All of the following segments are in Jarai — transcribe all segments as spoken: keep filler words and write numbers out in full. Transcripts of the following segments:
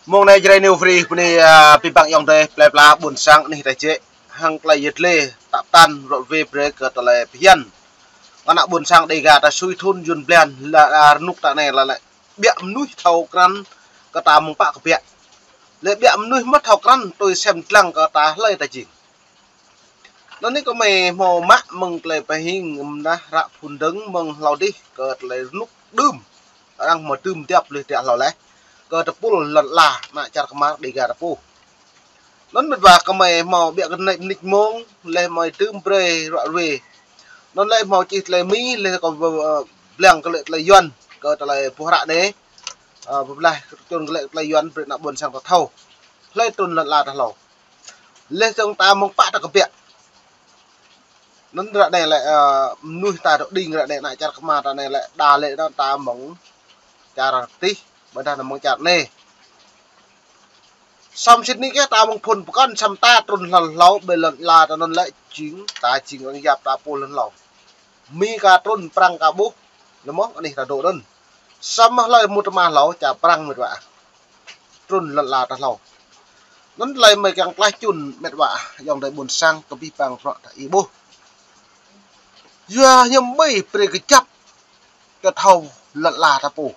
Mông anai Jrai New Free bơni, a, abih bang ayŏng adơi plơi pla ƀuôn sang anih ta jĕ. Hăng tơlơi yet lĕ tăp tăn rŏ wĕ brơi kơ tơlơi phiăn. Ană ƀuôn sang Dega ta sui thun Yuan blan la, a, rơnuk ta anai la lĕ. Biă mơnuih thâo krăn kơ ta mơ̆ng pă kơ biă. Lĕ biă mơnuih mơ̆ thâo krăn tui sem dlăng kơ ta hlơi ta jing. Anŭn anai kơmơi hmâo mă mơ̆ng tơlơi pơhing mơnah ră phun dơ̆ng mơ̆ng hlâo dih kơ tơlơi rơnuk đưm. Arăng hmâo đưm tiap lĕ tiap hlâo leh. Kơ tơpul lŏn ala ană čar kơmar Dega ta pô. Anŭn mĕt wa kơmơi hmâo biă kơ anai mơnit mông leh mơi đưm brơi rŏ wĕ. Anŭn lĕ hmâo čih tơlơi Mi leh kơ, ơ, blang kơ lĕ tơlơi Yuan kơ tơlơi boh hră anai. Ơ, pơblah čun kơ lĕ tơlơi Yuan brơi ană ƀuôn sang ta thâo. Hlơi trŭn lŏn ala ta hlâo. Leh dơ̆ng ta mơ̆ng pă ta kơ biă. Anŭn ră anai lĕ, ơ, mơnuih ta dŏ đing ră anai ană čar kơmar ta anai lĕ đa lĕ anŭn ta mơ̆ng čar tih, ƀôdah anŭn mơ̆ng čar anai. Săm sĭt anai kơ ta mơ̆ng phŭn pơkŏn săm ta trŭn hlâo hlâo ƀơi lŏn ala ta anŭn lĕ jing, ta jing arăng yap ta pô hlâo hlâo. Mi ka trŭn Prăng ka ƀuh, lĕ mơ̆ anih ta dŏ anŭn. Săm mơ̆ hlơi mŭt tơma hlâo čar Prăng mĕt wa. Trŭn lŏn ala ta hlâo. Anŭn tơlơi mơi kiăng klaih čun mĕt wa, ayŏng adơi ƀuôn sang kơ abih bang prŏ ta ih ƀuh. Yua hiam ƀơi brơi kơjăp kơ thâo lŏn ala ta pô.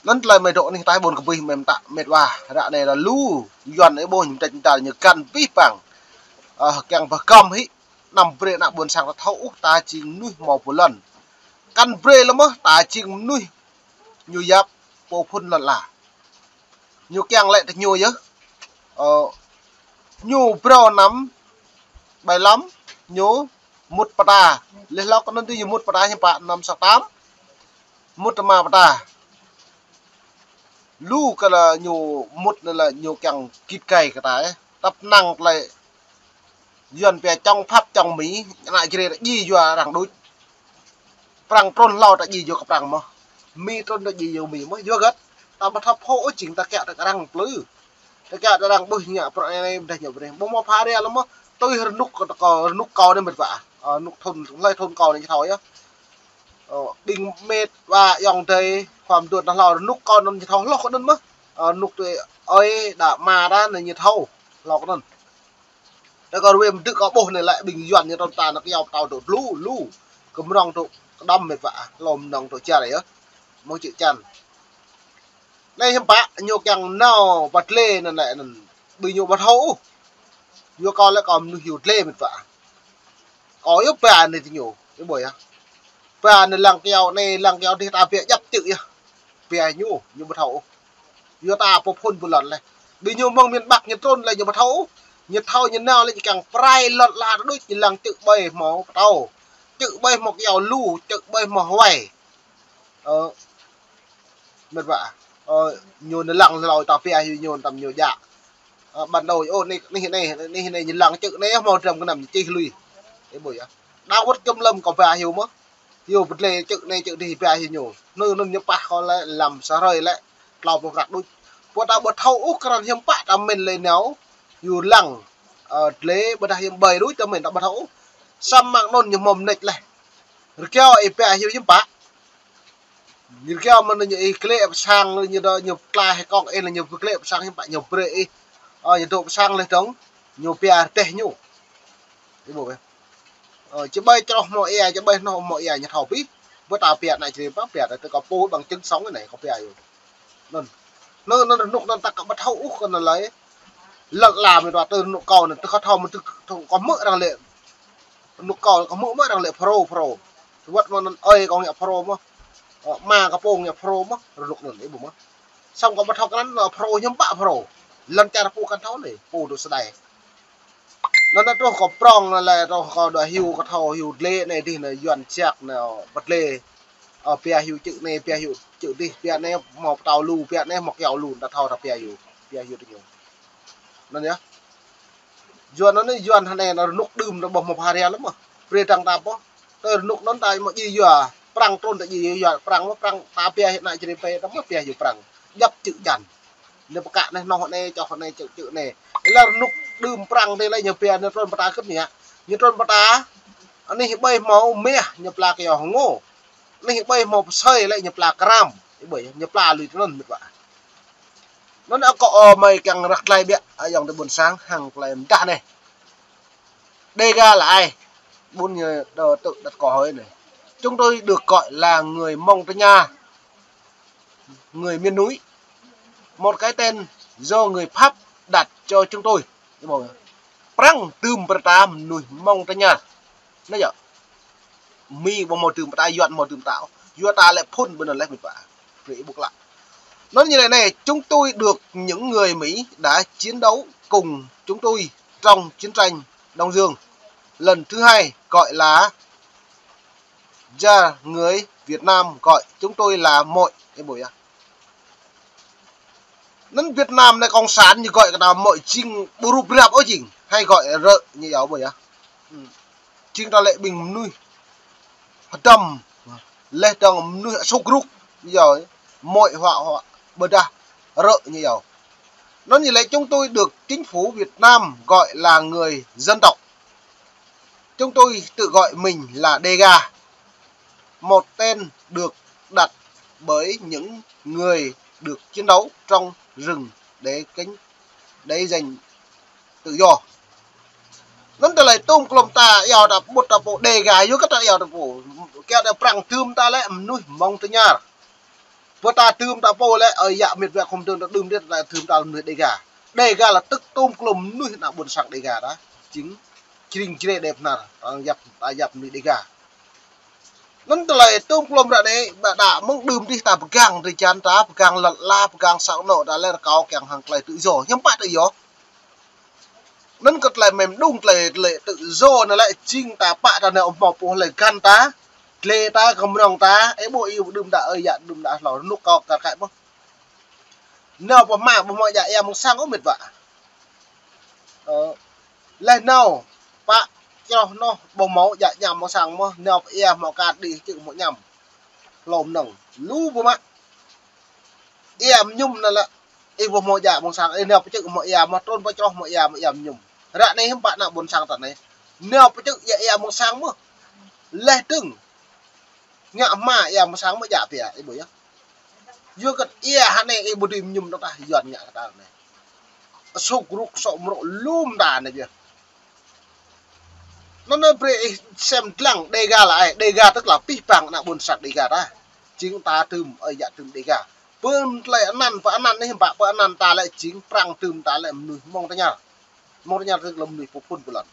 Anŭn tơlơi mơi dŏ anih tai ƀôn kơ abih mơi mơtă mĕt wa, ră anai la lu Yuan ih ƀuh ñu mơdĕč mơdal ñu găn abih bang. Ơ, kiăng pơkŏm hĭ, anăm brơi ană ƀuôn sang ta thâo ôh ta jing mơnuih hmâo pơlŏn. Găn brơi lĕ mơ̆ ta jing mơnuih ñu yap pô phŭn lŏn ala. Ñu kiăng lĕ tơ ñu yơh. Ơ, ñu brâo năm ƀai lăm, ñu mŭt pơta. Leh hlâo kơ anŭn tui ñu mŭt pơta ñu pă năm sa tam. Mŭt tơma pơta. Lu kơ la ñu mŭt anai la ñu kiăng git gai kơ ta, ơ. Tăp năng tơlơi Yuan pia čŏng phăp čŏng Mi, ană Jrai ta djai yua arăng đôč. Prăng trŭn hlâo ta djai yua kơ Prăng mơ̆. Mi trŭn ta djai yua Mi mơ̆, yua hơget. Ta ƀu thâo phô ôh jing ta kiaŏ ta kơ arăng plư. Ta kiaŏ ta arăng ƀuh ñă prŏ anai ƀôdah ñă brơi. Ƀu hmâo pha ria lĕ mơ̆, tui rơnuk kâo, rơnuk kâo anai mĕt wa. Ơ, rơnuk thŭn, hlơi thŭn kâo anai ñu thâo yơh. Ơ, ƀing mĕt wa ayŏng adơi, khua mơduôn ta hlâo rơnuk kâo anŭn ñu thâo hloh kơ anŭn mơ̆. Ơ, rơnuk tui ơi đa ama ta anai ñu thâo hloh kơ anŭn. Tơ kơ ruai mơdư̆ kơ ƀuh anai lĕ ƀing Yuan ñu trŭn ta anŭn kơyâo pơtao dŏ lu, lu. Kơ mrŏng dŏ kơđăm mĕt wa, hlô mơnơ̆ng dŏ čar yơh. Mơ̆ng čư̆ čan. Anai hiư̆m pă ñu kiăng nao pơ dlê anŭn lĕ anŭn. Ƀing ñu ƀu thâo ôh. Yua kâo lĕ kâo mơnuih hyu dlê mĕt wa. Kâo yơh ba anai tơ ñu, ih ƀuh yơh. Ba anai lăng kơyâo anai, lăng kơyâo dih ta pia djăp čư̆ yơh. Pia ñu, ñu ƀu thâo ôh. Yua ta pô phŭn pô lŏn leh. Ƀing ñu mơ̆ng miền Bắc ñu trŭn lĕ ñu ƀu thâo ôh. Ñu thâo ñu nao lĕ ñu kiăng pơrai lŏn ala ta đôč, ñu lăng čư̆ ƀơi hmâo pơtâo. Čư̆ ƀơi hmâo kơyâo lu, čư̆ ƀơi hmâo hwai. Ơ, mĕt wa. Ơ, ñu anai lăng hlâo ta pia hyu ñu tăm ñu djă. Ơ, ban đầu, ô, anai, anai, anai, anai, anai, ñu lăng čư̆ anai, hmâo dram gơnam ñu čih lui. Ih ƀuh yơh. Đa wơ̆t kơm lăm kâo ba hyu mơ̆. Hyu pơdlê čư̆ anai, čư̆ dih ba hyu ñu. Anŭn, anŭn ñu pah kâo lĕ, lăm sa hrơi lĕ, klâo pluh prăk đôč. Pô ta ƀu thâo ôh krăn hiư̆m pă ta mĭn lĕ nao. Hyu lăng, ơ, dlê, ƀôdah hiư̆m ƀơi đôč ta mĭn ta ƀu thâo ôh. Samơ̆ anŭn ñu hmâo mơneč leh. Rơgao ih ba hyu hiư̆m pă. Ñu rơgao mơ̆n ñu ih glĕ pơ sang ñu dŏ ñu pơtlaih kŏng ih lĕ ñu glĕ pơ sang hiư̆m pă ñu brơi ih. Ơ, ñu dŏ pơ sang leh dơ̆ng, ñu pia rơdêh ñu. Ih ƀuh ƀĕ. Ơ, či ƀai čroh hmâo ia, či ƀai hnoh hmâo ia, ñu thâo abih. Ƀu ta pia ană Jrai pă pia, tơ kâo pô bằng chứng sống anai, kâo pia hyu. Anŭn. Anŭn, anŭn rơnuk anŭn ta kơ ƀu thâo ôh kơ anŭn lơi. Lăng la mĕt wa tơ rơnuk kâo anŭn, tơ kâo thâo mơ̆ tơ kâo hmư̆ arăng lĕ. Rơnuk kâo, kâo hmư̆ mơ̆ arăng lĕ Phrô, Phrô. Wơ̆t mơ̆ anŭn ơi kâo ngă Phrô mơ̆. Ơ, ama kâo pô ngă Phrô mơ̆, rơnuk anŭn, ih ƀuh mơ̆. Samơ̆ kâo ƀu thâo krăn, ơ, Phrô hiư̆m pă Phrô. Lŏn čar pô kăn thâo anai, pô dŏ sơdai. Anŭn, anŭn truh kâo prŏng anŭn lĕ, truh kâo dŏ hyu, kâo thâo hyu dlê anai dih anai Yuan siak anai, pơdlê. Ơ, pia hyu čư̆ anai, pia hyu čư̆ dih, pia anai hmâo pơtâo lu, pia anai hmâo kơyâo lu, ta thâo ta pia hyu, pia hyu tơ ñu. Anŭn yơh. Yuan anŭn, Yuan hơnai anŭn rơnuk đưm anŭn ƀu hmâo pha ria lăm mơ̆. Brơi dăng ta pô. Tơ rơnuk anŭn ta mơ̆ djai yua Prăng trŭn ta djai yua Prăng mơ̆ Prăng ta pia hĭ ană Jrai pê ta mơ̆ pia hyu Prăng. Djăp čư̆ čan. Anai pơkă anai hnoh anai čoh anai čư̆ čư̆ anai. Ih lăng rơnuk đưm Prăng tơ lĕ ñu pia anai trŭn pơta kơ̆t anai. Ñu trŭn pơta. Anih ƀơi hmâo meh ñu pla kơyâo hơngô. Anih ƀơi hmâo pơsơi lĕ ñu pla kram. Ih ƀuh yơh, ñu pla lui tui anŭn mĕt wa. Anŭn akŏ, ơ, mơi kiăng răk tơlơi biă, ayŏng adơi ƀôn sang, hăng tơlơi mơdah anai. Đêga là ai? Ƀôn ñu đơ-, tự đặt câu hỏi này. Chúng tôi được gọi là người Mông Tây Nha, người miền núi. Một cái tên do người Pháp đặt cho chúng tôi. Ih ƀuh yơh. Prăng tơm brơi ta mơnuih Mông Tây Nha. Anai yơh. Mi ƀu hmâo tơm ta, Yuan hmâo tơm ta. Yua ta lĕ phun ƀơi anŭn lĕ mĕt wa. Brơi ih ƀuh klă. Anŭn ñu laĭ anai, chúng tôi được những người Mỹ đã chiến đấu cùng chúng tôi trong chiến tranh Đông Dương lần thứ hai, gọi là, giờ người Việt Nam gọi chúng tôi là Mội. Ih ƀuh yơh. Anŭn Việt Nam anai cộng sản ñu gọi kơ ta Mội jing ƀu rup rap ôh jing. Hay gọi Rơ̆ ñu yơh ƀuh yơh. Ư. Jing ta lĕ ƀing mơnuih hơdăm. Laih dơ̆ng mơnuih sŭk rŭk ñu yơh. Mội huă huă. Ƀôdah Rơ̆ ñu yơh. Anŭn ñu laĭ chúng tôi được chính phủ Việt Nam gọi là người dân tộc. Chúng tôi tự gọi mình là Đêga, một tên được đặt bởi những người được chiến đấu trong rừng để cánh, để giành tự do. Anŭn tơlơi tôm klôm ta iâu ta ƀut ta pô Đêga, yua kơ ta iâu ta pô. Kiăng ta prăng tơm ta lĕ mơnuih Mông Tây Nha. Pơ ta tơm ta pô lĕ, ơi yă mĕt wa khŏm tơm ta đưm đĕt ta tơm ta mơnuih Đêga. Đêga là tức tôm klôm mơnuih ană ƀôn sang Đêga ta. Jing, jring jre đe bơhnar, ta yap, ta yap mơnuih Đêga. Anŭn tơlơi tôm klôm ră anai, ƀa đa mơ̆ng đưm dih ta pơgang drơi jan ta, pơgang lŏn ala, pơgang sang anŏ ta lĕ rơkâo kiăng hăng tơlơi tự do. Hiư̆m pă tự do? Anŭn kơ tơlơi mơ̆ng đŭng tơlơi, tơlơi tự do anŭn lĕ jing ta pă ta nao hmâo pô hlơi găn ta, tle ta, kơmrŏng ta, ih ƀuh ih đưm đă ơi yă đưm đă hlâo rơnŭk kâo kar kaĭ mơ̆n. Nao ƀu hmâo, ƀu hmâo djă ia mơ̆ng sang ôh mĕt wa. Ơ, laih nao, pă, čroh noh, ƀu hmâo djă ñăm mơ̆ng sang mơ̆n, nao pơ ia hmâo kar đĭ čư̆ hmâo ñăm. Hlô mơnơ̆ng, lu ƀu mă. Ia mơñum anŭn lĕ, ih ƀu hmâo djă mơ̆ng sang, ih nao pơ čư̆ hmâo ia mơ̆n, trŭn pơ čroh hmâo ia mơ̆n, ia mơñum. Ră anai hiư̆m pă ană ƀôn sang ta anai. Nao pơ čư̆ ia, ia mơ̆ng sang mơ̆n. Laih dơ̆ng. Ngă hmua ia mơ̆ng sang mơ̆n djă pia, ih ƀuh yơh. Yua kơ ia hă anai ih ƀu dưi mơñum dơ̆ng tah Yuan ngă kơ ta anai. Sŭk rŭk sŏ mrŏ lŏm ta anai yơh. Anŭn anai brơi ih sem lăng Đêga là ai, Đêga tức là pih pang ană ƀôn sang Đêga ta. Jing ta tơm, ơi yă tơm Đêga. Pơ tơlơi anăn, pơ anăn anai, pă pơ anăn ta lĕ jing prăng tơm ta lĕ mơnuih Mông Tây Nha. Mông Tây Nha tức là mơnuih pơphun pơlŏn.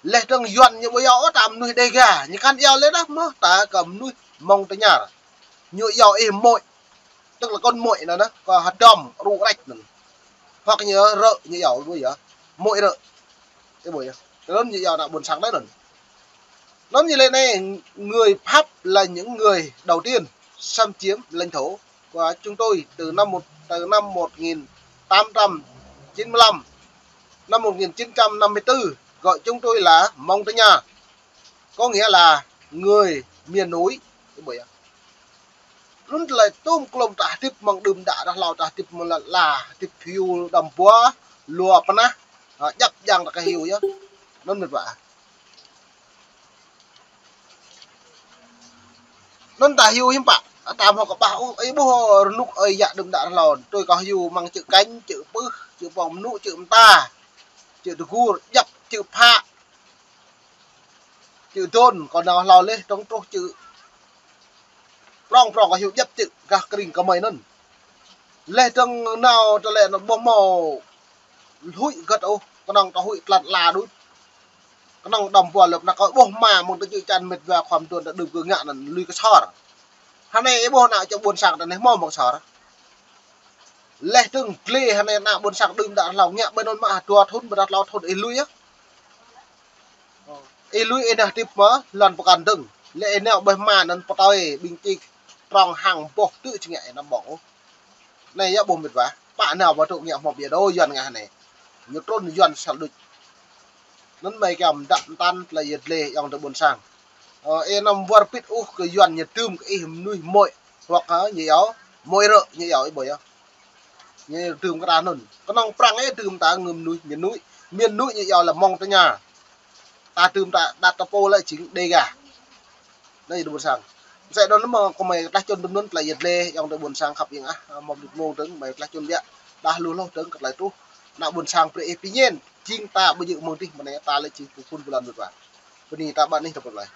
Laih dơ̆ng Yuan ñu ƀu iâu ôh ta mơnuih Đêga, ñu kăn iâu lĕ dah mơ̆ ta kơ mơnuih Mông Tây Nha. Ñu iâu ih Mội, tức là con muội anŭn, kơ hơdăm, rŭ rĕč anŭn. Hoặc ñu Rơ̆, ñu iâu ƀuh yơh. Mội Rơ̆. Ih ƀuh yơh. Tơ anŭn ñu iâu ană ƀôn sang anai anŭn. Anŭn ñu laĭ anai, người Pháp là những người đầu tiên xâm chiếm lãnh thổ của chúng tôi từ năm một, từ năm một nghìn tám trăm chín mươi lăm, năm một nghìn chín trăm năm mươi tư, gọi chúng tôi là Mông Tây Nha, có nghĩa là người miền núi. Ih ƀuh yơh. Anŭn tơlơi tôm klôm ta hơdip mơ̆ng đưm đă ră hlâo ta hơdip mơ̆ng lŏn ala, hơdip hyu đăm ƀuah, lua pơnah, ha, djăp djang ta kơ hyu yơh. Anŭn mĕt wa. Anŭn ta hyu hiư̆m pă, ta hmâo kơƀah ôh, ih ƀuh rơnŭk ơi yă đưm đă ră hlâo, tui kơ hyu mơ̆ng čư̆ kañ, čư̆ pưh, čư̆ pŏng mơnŭ, čư̆ mơta, čư̆ tơgur, djăp, čư̆ phă. Čư̆ dôn, kơ nao hlâo laih, tŏng truh čư̆. Prŏng prŏng kơ hyu djăp čư̆, gah kring kơmơi anŭn. Laih dơ̆ng nao tơlơi anŭn ƀu hmâo huĭ gơ̆t ôh, kơnơ̆ng ta huĭ tlat la đôč. Kơnơ̆ng đăm ƀuah lŏp nă kơ ƀuh hmua mơ̆ng tơ čư̆ čan mĕt wa khŏm tuan ta đưm kơ ngă anŭn lui kơ sor. Hă anai ih ƀuh ană čô ƀôn sang ta anai hmâo mơ̆ng sor. Laih dơ̆ng tle hă anai ană ƀôn sang đưm đă hlâo ngă ƀơi anŭn mă dua thŭn ƀôdah tlâo thŭn ih lui yơh. Ih lui ih nao hơdip mơ̆ lŏn pơkŏn dơ̆ng. Lĕ ih nao ƀơi hmua anŭn pơtơi ƀing čik prŏng hăng boh tư̆ či ngă ih anăm ƀơ̆ng ôh. Anai yơh ƀuh mĕt wa. Pă nao ƀu tŭ ngă hmâo biă đôč Yuan ngă hă anai. Ñu trŭn Yuan sal đôč. Anŭn mơi kiăng mơdăp mơtăn tơlơi yơh tle ayŏng adơi ƀôn sang. Ơ, ih anăm wơr bĭt ôh kơ Yuan ñu tơm kơ ih mơnuih Mội. Hoặc hă, ñu iâu, Mội Rơ̆, ñu iâu ih ƀuh yơh. Ñu tơm kơ ta anŭn. Kơnơ̆ng prăng ih tơm ta ngă mơnuih miền núi. Miền núi ñu iâu là Mông Tây Nha. Ta tơm ta đặt ta pô lĕ jing Đêga. Anai adơi ƀôn sang. Mơsĕ anŭn mơ̆ kơ mơi tơlơi čun tơnŭn tơlơi yet lĕ, ayŏng adơi ƀôn sang khăp yang ah, mơ̆ng mơnit mông dơ̆ng, mơi tơlơi čun biă, đah lu hloh dơ̆ng kơ tơlơi truh. Ană ƀôn sang brơi ih pơñen, jing ta ƀu djơ̆ mơ̆ng adih mơ̆n anai, ta lĕ či pơphun blan mơ̆t wa. Bơni ta ƀă anih ta pơplai.